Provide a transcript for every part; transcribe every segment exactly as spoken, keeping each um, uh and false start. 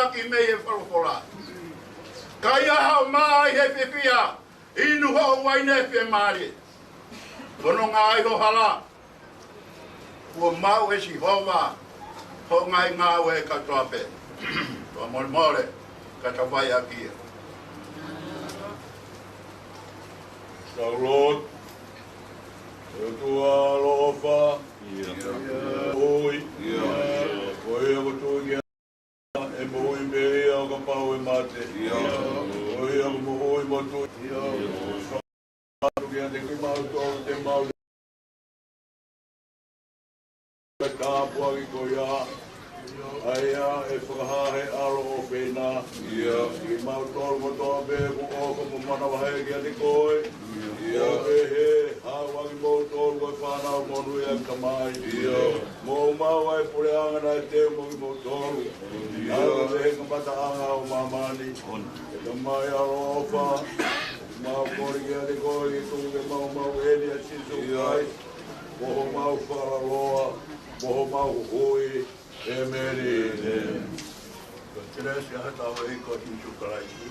ʻaki mei he folofola. Ka ʻi ai haʻo mā ʻi he fiefia, inu hoʻo uaine fiemālie. Ko hono ngāue ʻo e hala, kuo maʻu ʻe Sihova hoʻo ngaahi ngāue kātoa pē. Tau molemole, ka tau fai ʻaki ia. Tau lotu. ʻE ʻOtua ʻaloʻofa. ʻIo. ʻOi. ʻIo. Ko ia ʻoku tui ki ai ʻa e moʻui pea ʻoua kapau ʻe mate. ʻIo. Ko ia ʻoku moʻui mo tui. ʻIo. Atu kiate kimautolu te mau ʻa e tāpuaki ko ia, ʻa ia ʻe fakahā ʻe he ʻAlo ʻofeina. ʻIo. Kimautolu kotoa pē kuo ʻofa mo manavahē kiate koe. ʻIo. ʻO pehē, haʻu ʻa kimoutolu ko e fānau monūʻia ʻa e Tamai. ʻIo. Mou maʻu ʻa e puleʻanga naʻe teu mo kimoutolu. ʻIo. Haʻu ʻo pehē kamataʻanga ʻo māmani. ʻE Tamai ʻaloʻofa, mau kole kiate koe ke tuku ke mau maʻu eni ʻa Sīsū ʻIo. Kalaisi ko homau Fakaloloa, mo homau Huhuʻi. ʻĒmeni. ʻĒmeni. Ko e kelesi ʻa hotau ʻEiki ko Sīsū Kalaisi,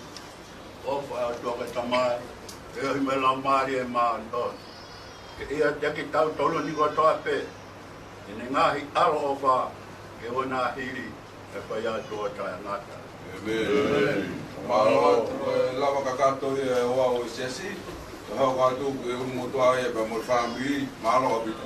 ʻofa ʻa e ʻOtua ko e Tamai, feohi mo e Laumālie Māʻoniʻoni, ke ʻiate kitautolu ni kotoa pē, ʻi heʻene ngaahi ʻaloʻofa, ke ʻoua naʻa hili, ʻe fai atu ʻo taʻengata. ʻĒmeni. Mālō atu, ko e lava kakato ia ʻo e ʻaho ʻo e siasi. Ka hoko atu ke ʻunu motuʻa ia pea mo e fāmili. Mālō ʻaupito.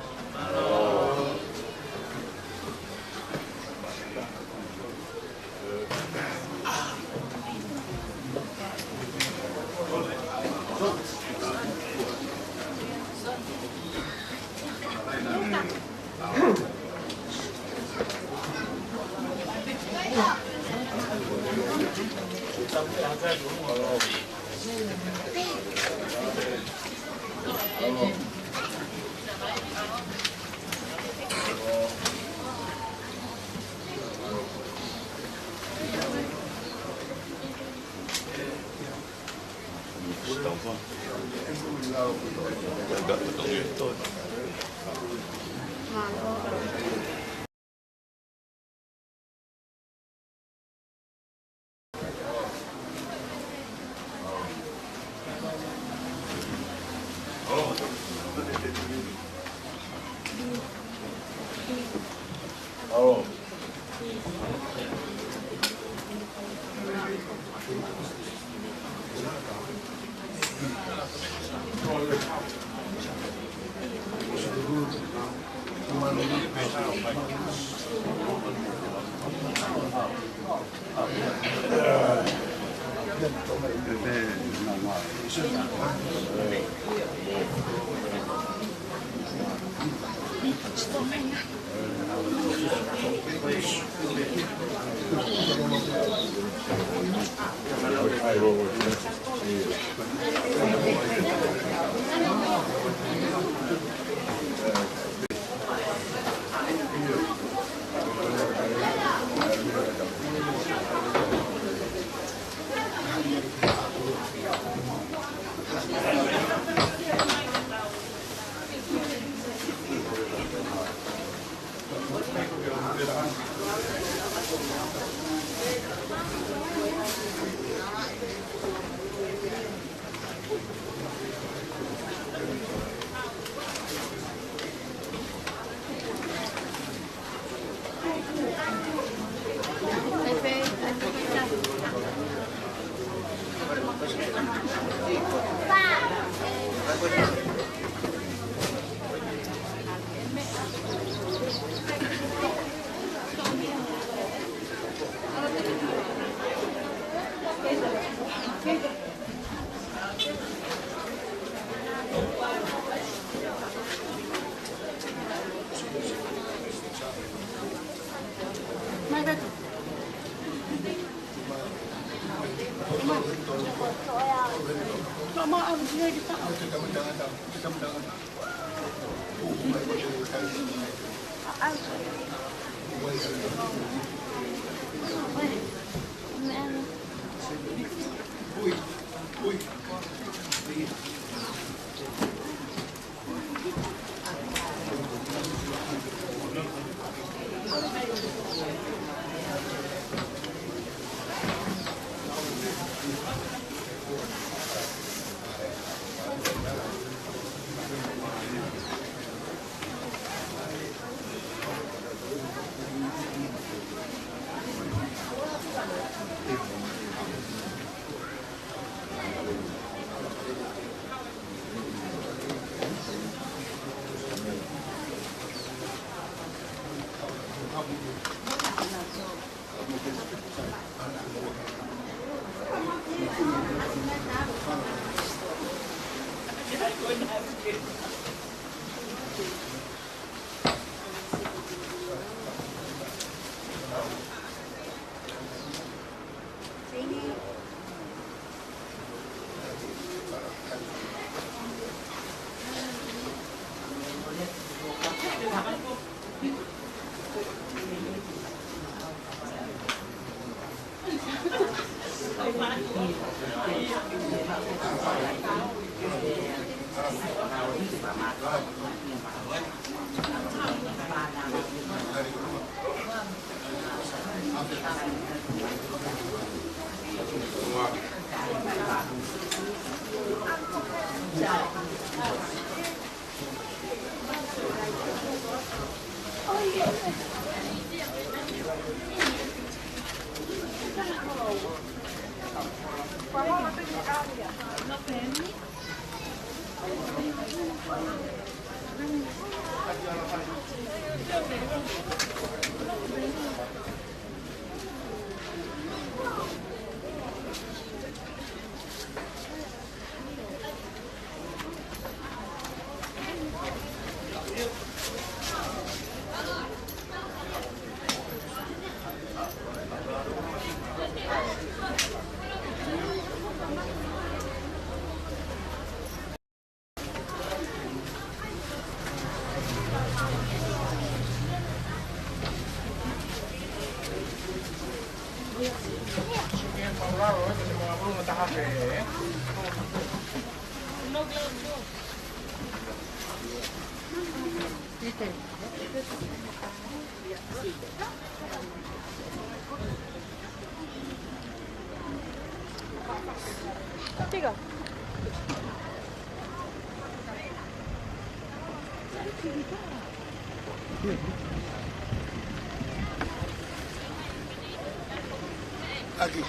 Aquí.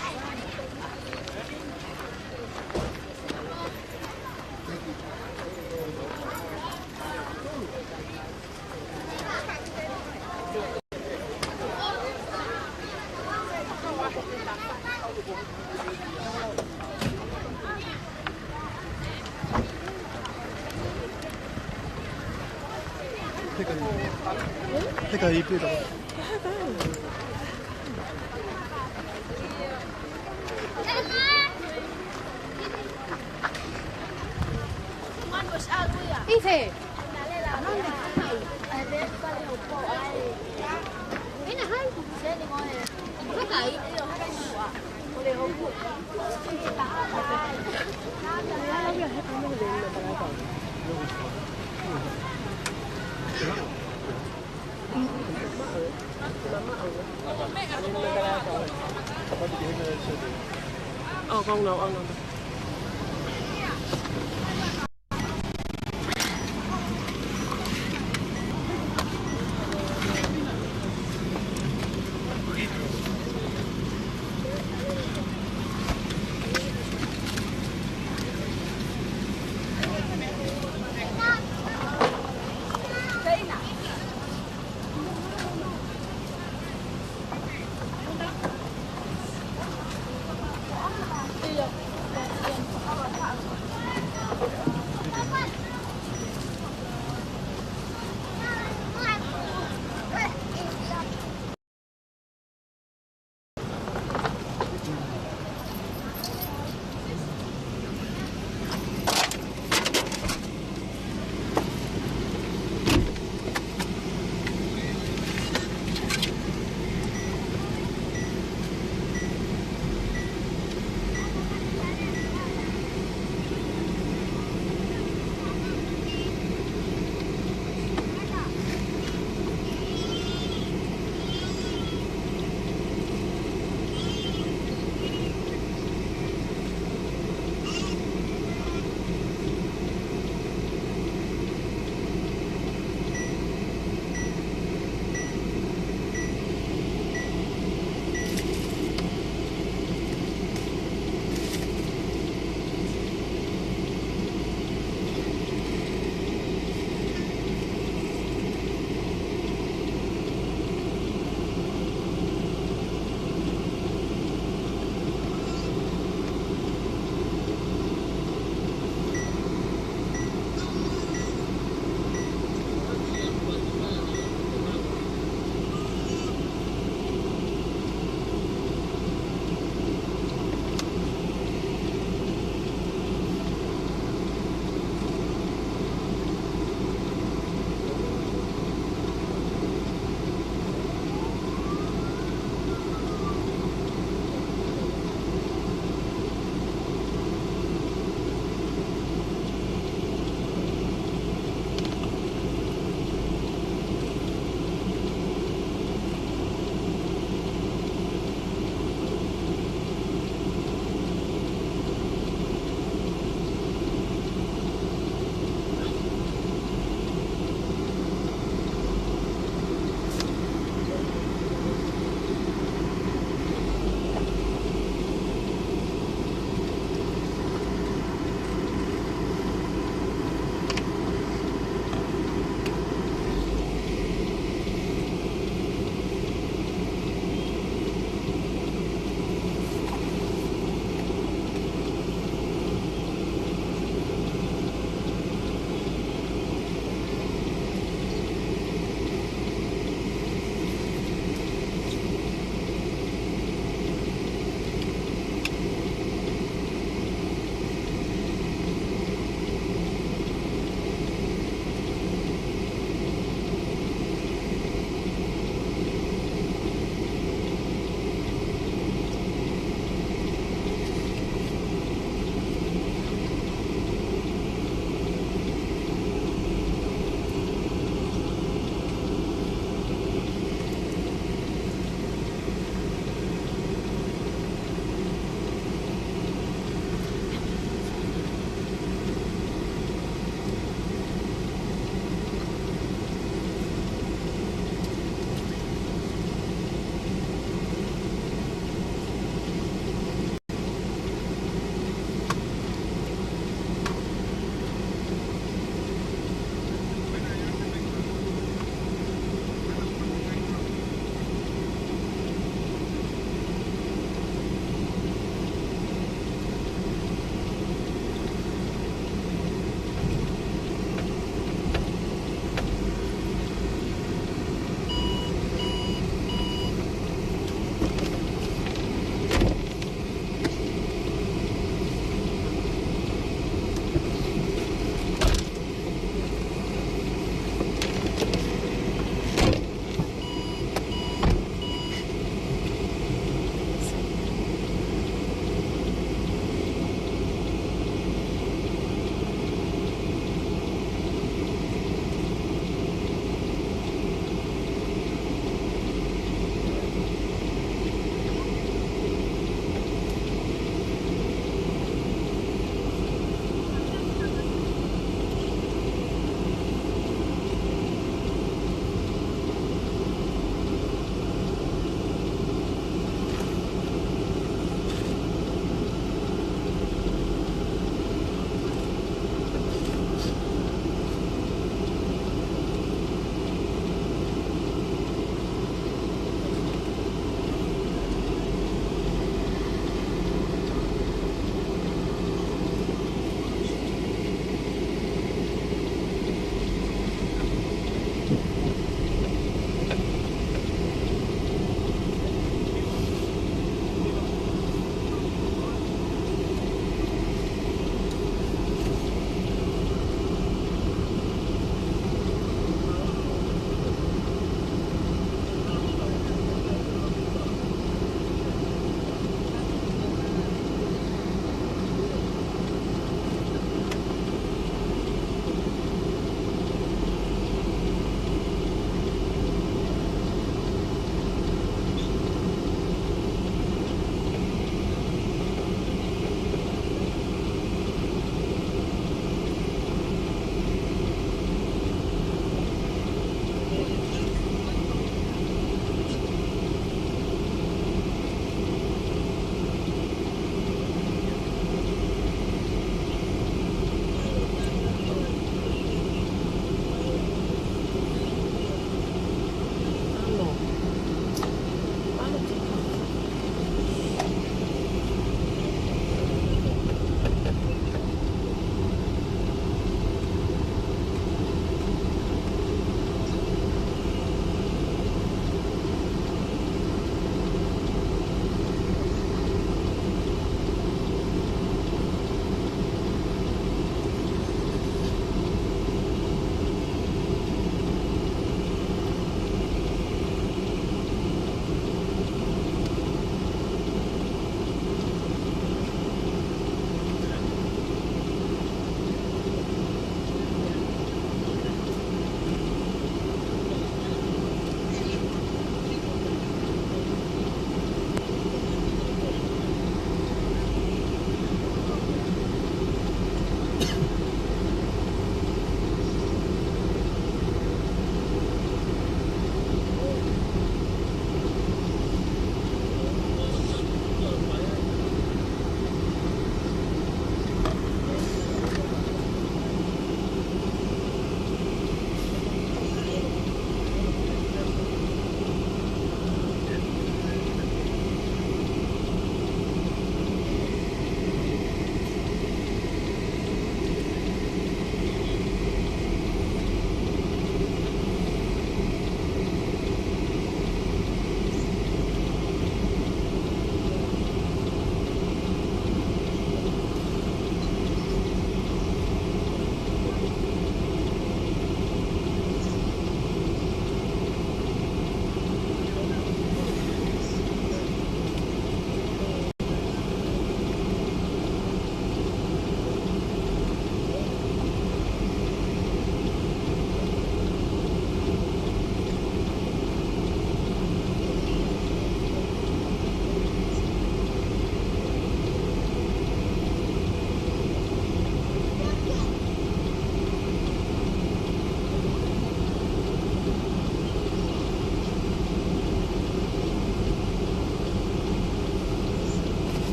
Teka i pē tau. Ife.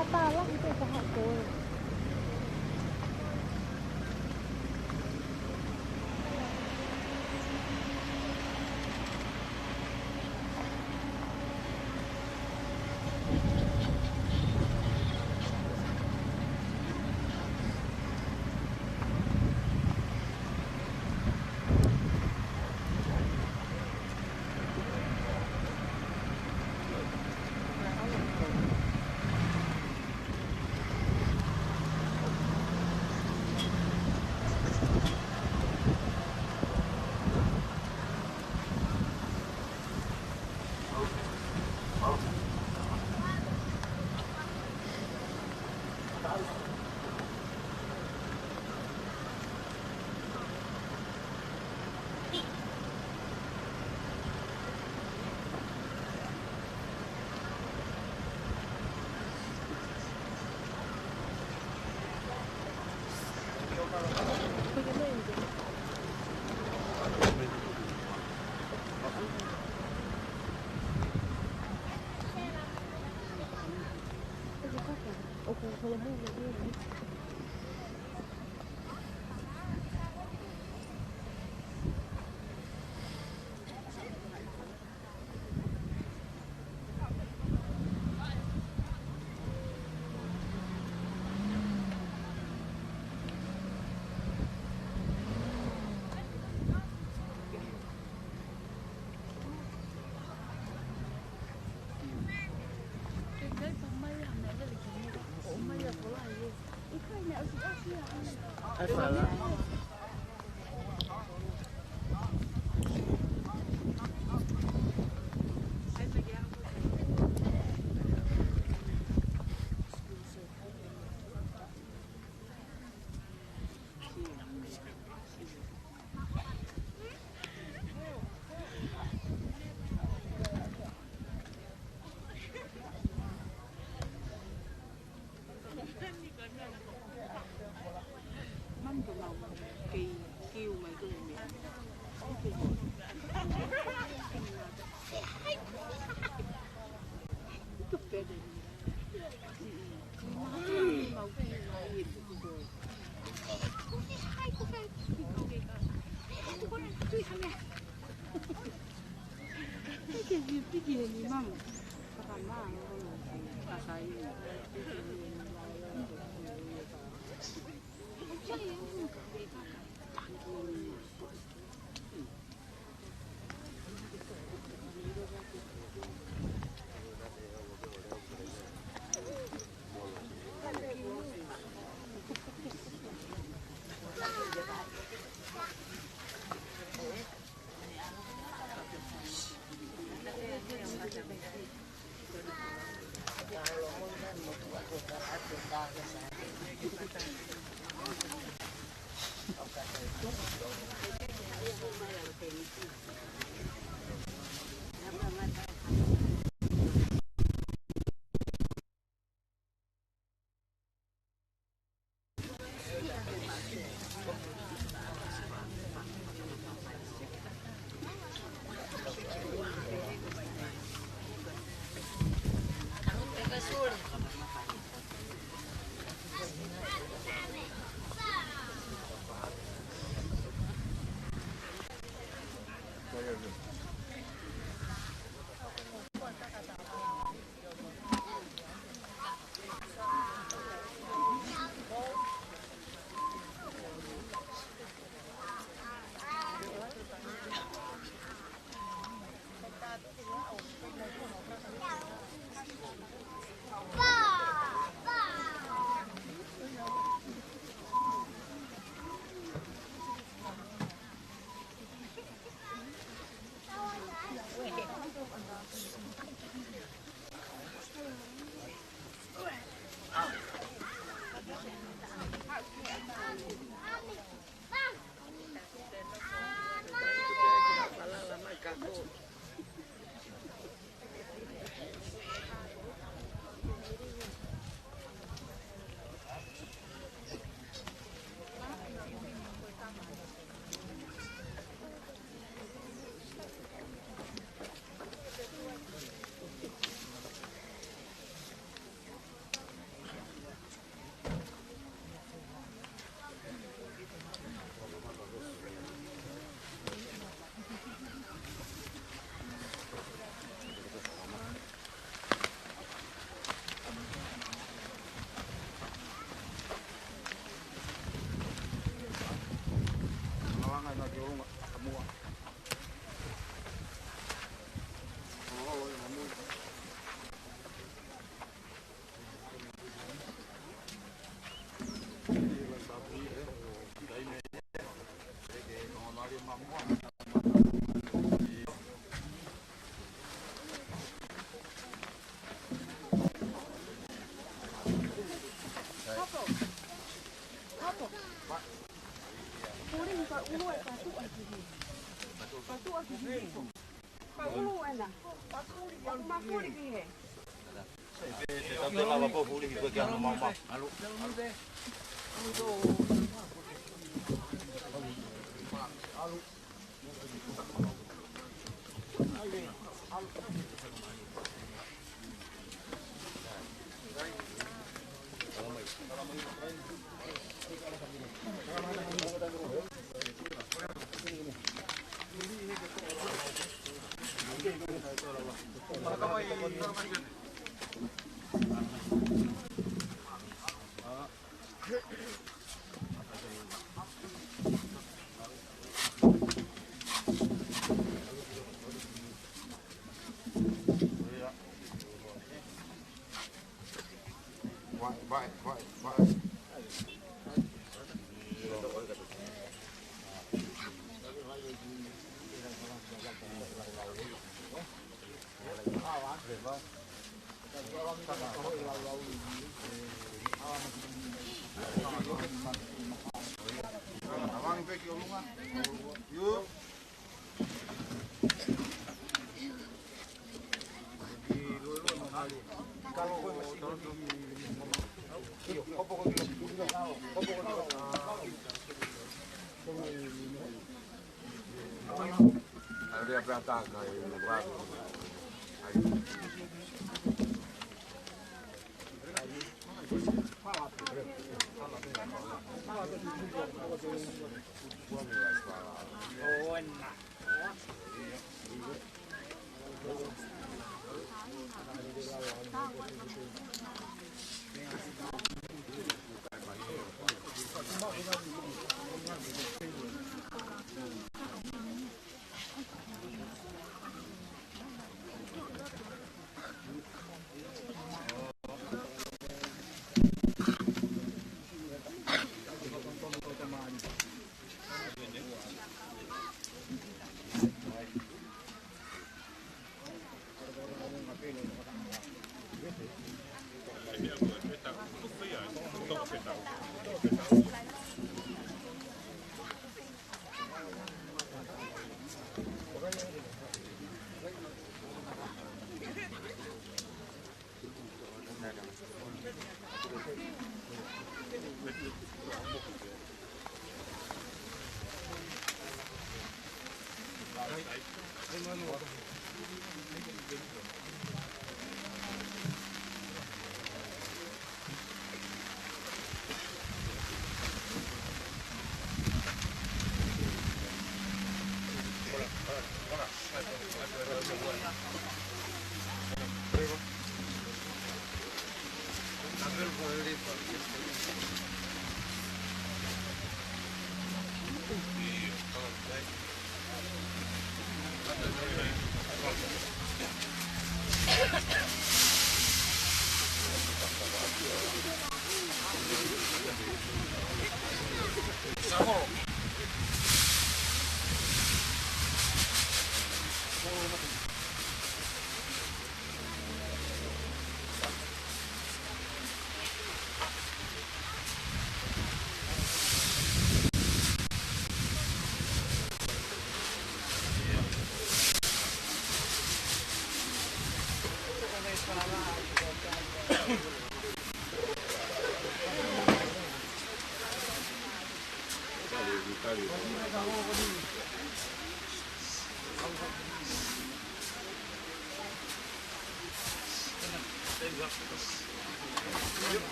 Atala ʻi te kaha koe.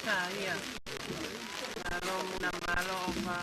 Ka ia. Mālō muna, mālō ʻofa.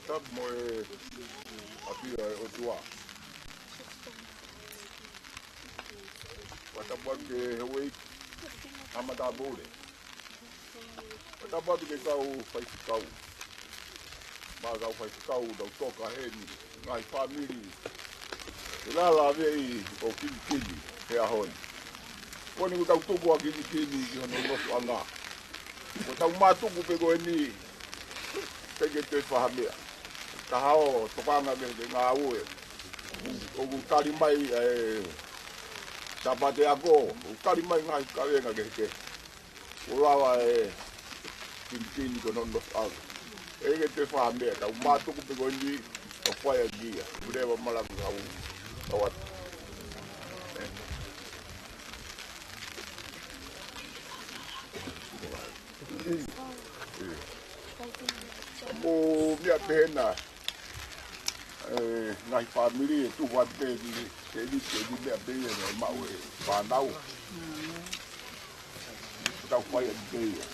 Tapu mo e ʻafio ʻa e ʻOtua. Fakatapu atu ki he houʻeiki ʻa Matāpule. Fakatapu atu ki he kau faifekau. Mo e kau faifekau, tau toka heni, ngaahi fāmili. ʻE lava ʻo kilikili he ʻaho ni. Ko eni ʻoku tau tuku ʻa kilikili ki hono nofoʻanga. Ko ʻetau mātuku pē ko eni, teʻeki ke toe fai ha meʻa. Taha ʻo tokanga ki he ngāue. ʻOku tali mai e Sāpate ako, ʻoku tali mai ngaahi kavenga kehekehe. ʻO lava e kilikili ko hono nofoʻanga. ʻEiki, te fai ha meʻa, tau mātuku pē ko eni, ʻo fai ʻaki ia. Pule wa malanga kau, kau atu. Mo e meʻa pehē na, e, ngaahi fāmili ʻe tuku atu pē ki he, ki he, ki he meʻa pē ia ʻe maʻu ʻe he fānau. Tau fai atu pē ia.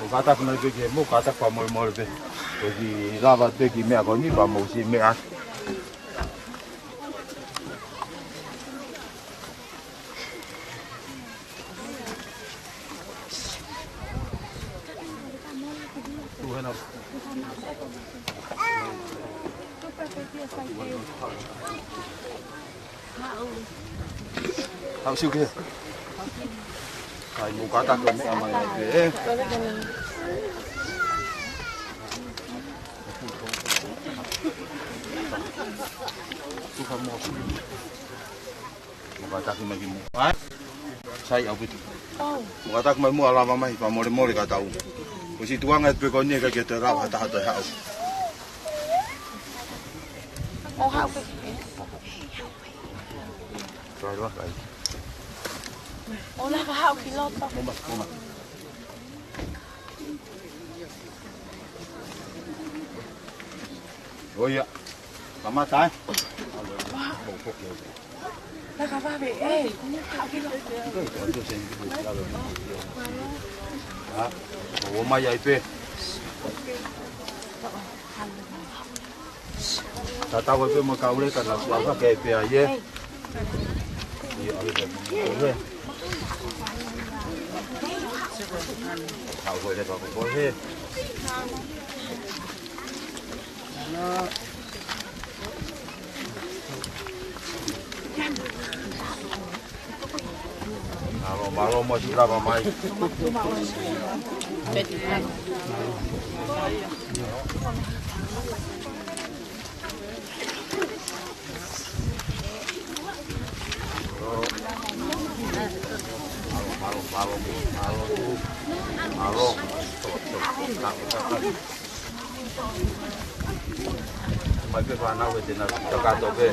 ʻOku kātaki mai pē ke mou kātaki fakamolemole pē. ʻOsi lava pē ki he meʻa ko eni pea mou siʻi meʻa. Haʻu siʻi ki he. Kai mou kātaki meʻa mai ai pē, ē? Tuka mo. Mou kātaki mai ki muʻa. Sai ʻaupito. Mou kātaki mai muʻa, lava mai, fakamolemole ka tau. ʻOsi tuʻunga atu pē ko eni, ʻikai ke toe lava ha taha toe haʻu. ʻO haʻu pē. Sai, lava kai. ʻO lava haʻu ki loto. Mou mai, mou mai. ʻOia. Kamata, ē? Taka vave, ē. ʻA, ʻo mai ai pē. Tatau ai pē mo e kau leka, na kuaka ke pē ai, ē. ʻIo, ʻa, ʻo he. Kau ko e leka ko e he. Mālō, mālō mo e siʻi lava mai. Mālō, mālō, mālō, mālō. Mālō. Mai pē fānau ē, te na kakato pē.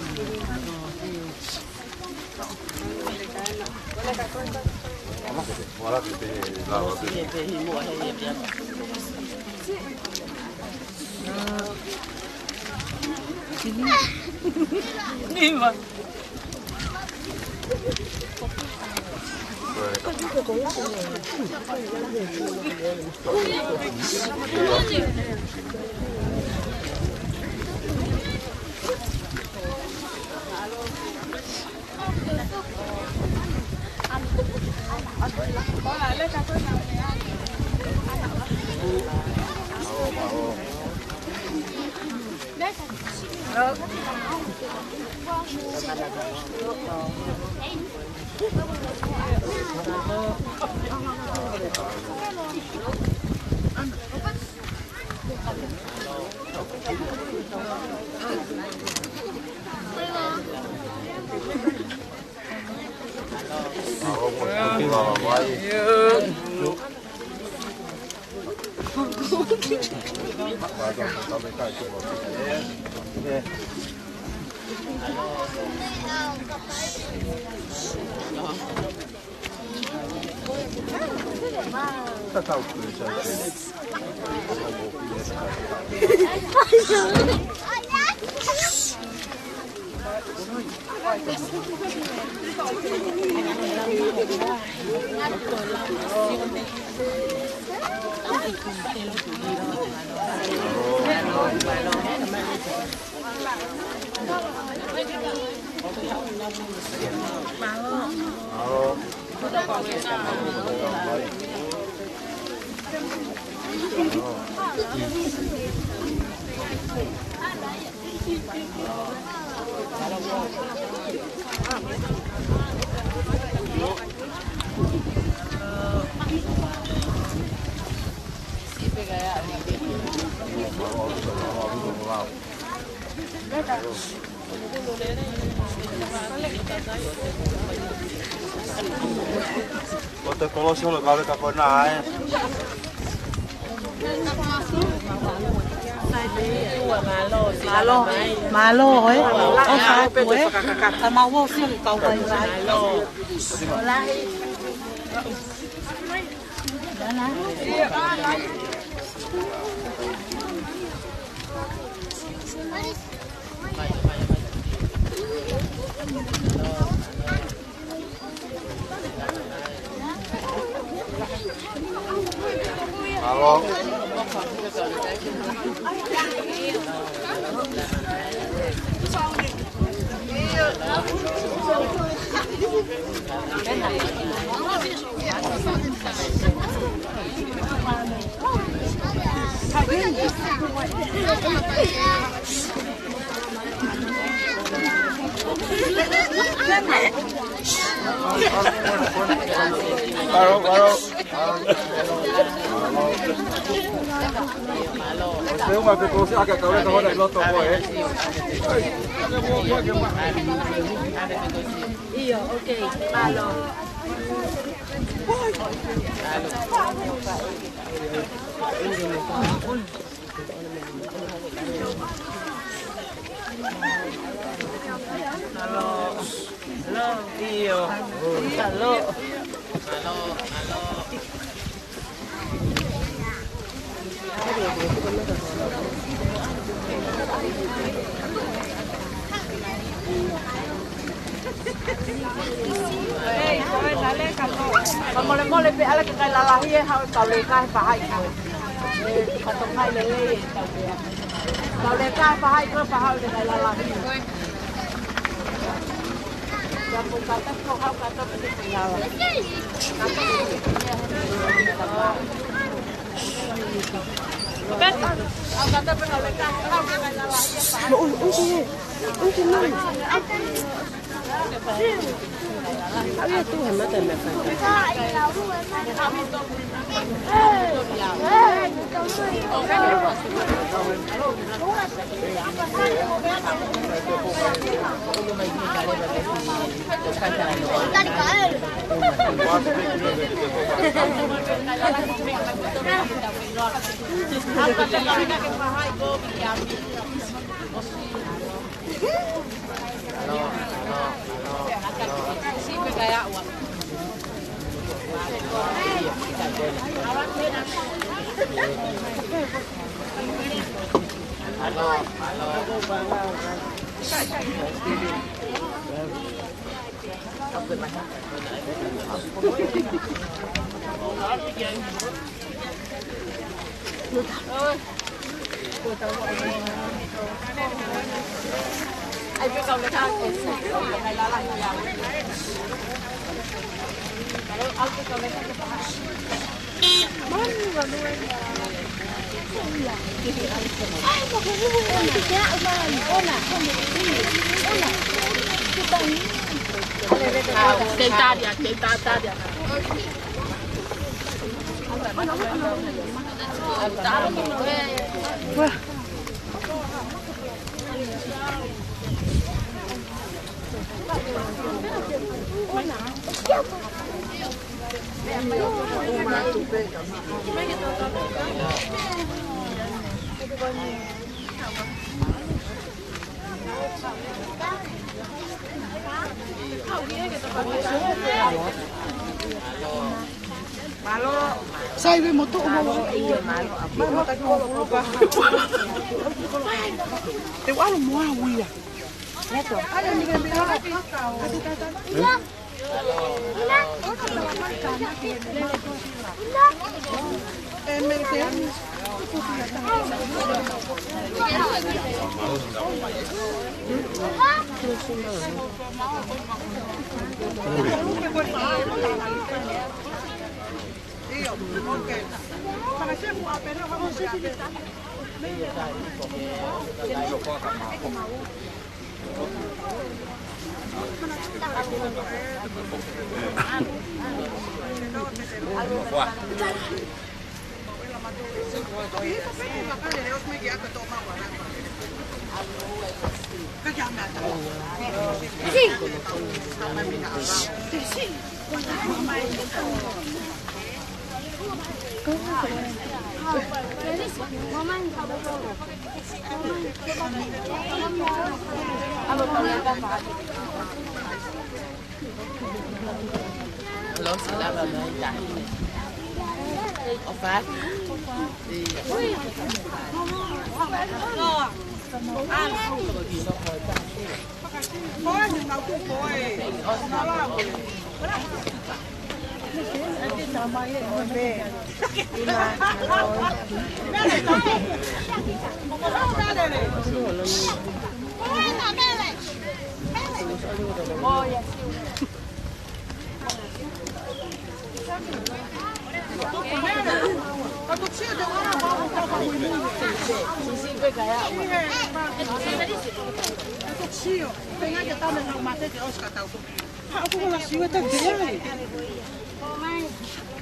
Ko e kolosi holo kau le ka ko na e. Mālō, mālō, ē. ʻOfa atu, ē. Ka mau ō sio ki kau vai vai. Mālō, mālō. ʻOsi uma ke kolosi ake kau le ka hona ʻi loto ko ē. ʻIo, ok, mālō. Fakamolemole pē ʻalu ke kai lalahi e haʻu e kau leka he faʻahi ko ē. Ē, fatongia lelei e kau leka. Kau leka he faʻahi ko ē, faʻahi ke kai lalahi. Ia ko kata ko haʻu kata ko ke kai lalahi. Tentaria, tentaria. Sai ve moto o mau. Te ua lo moa uia.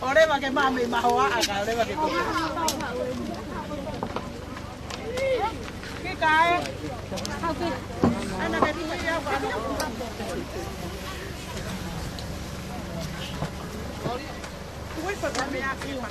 ʻO leva ke mami mahoa aka, ʻo leva ke ko. Ki kae. Ana ke tuku ia, ʻo ana. Ui, pa mami a ki ma.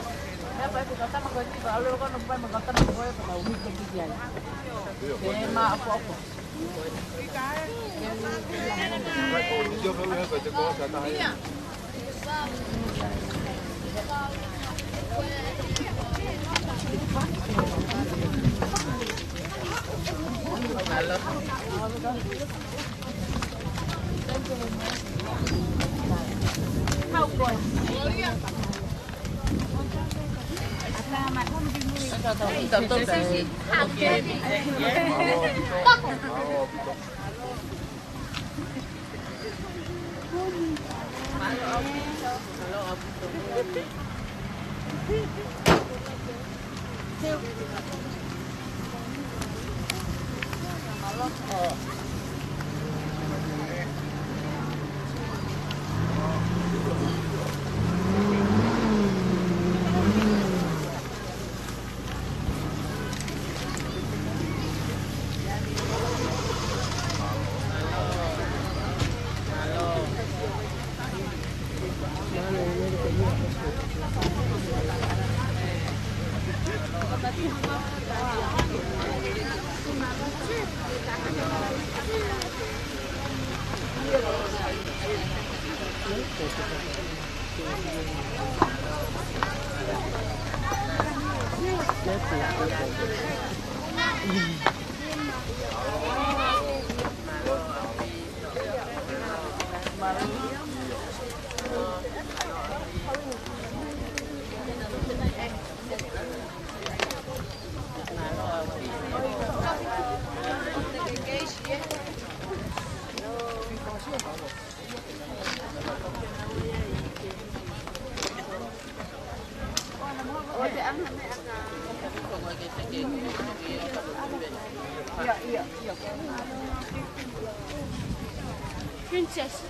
Princess.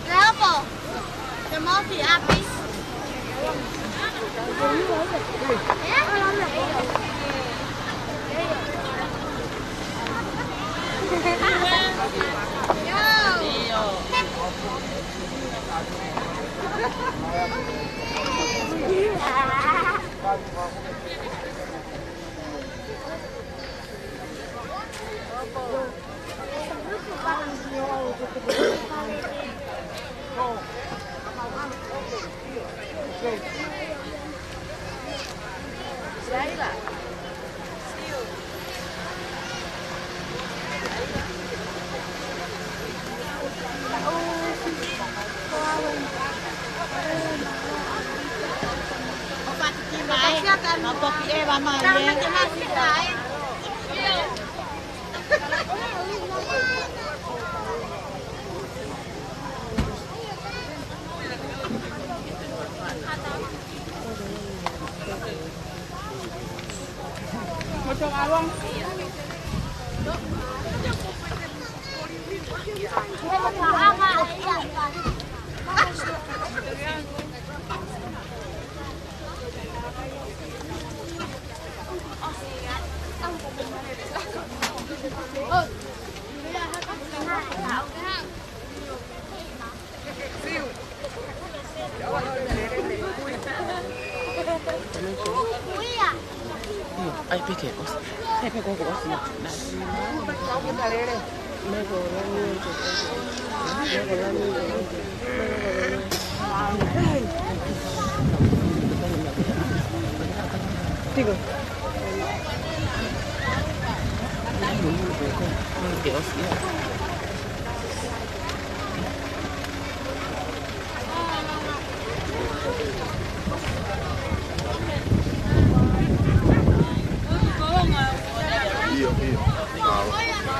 Lobo, te mou ki api.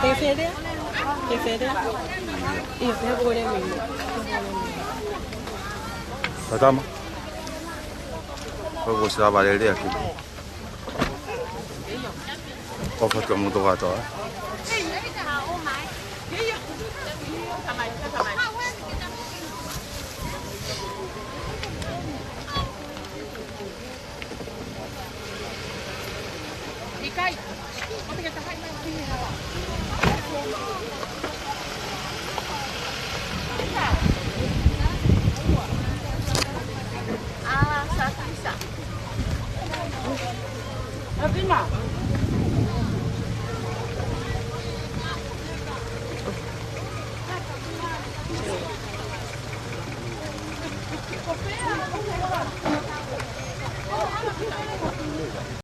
Te fede? Te fede? Io, te fede. Tatama. Ko ko sa valele aki. ʻOfa atu mo e tokātoa.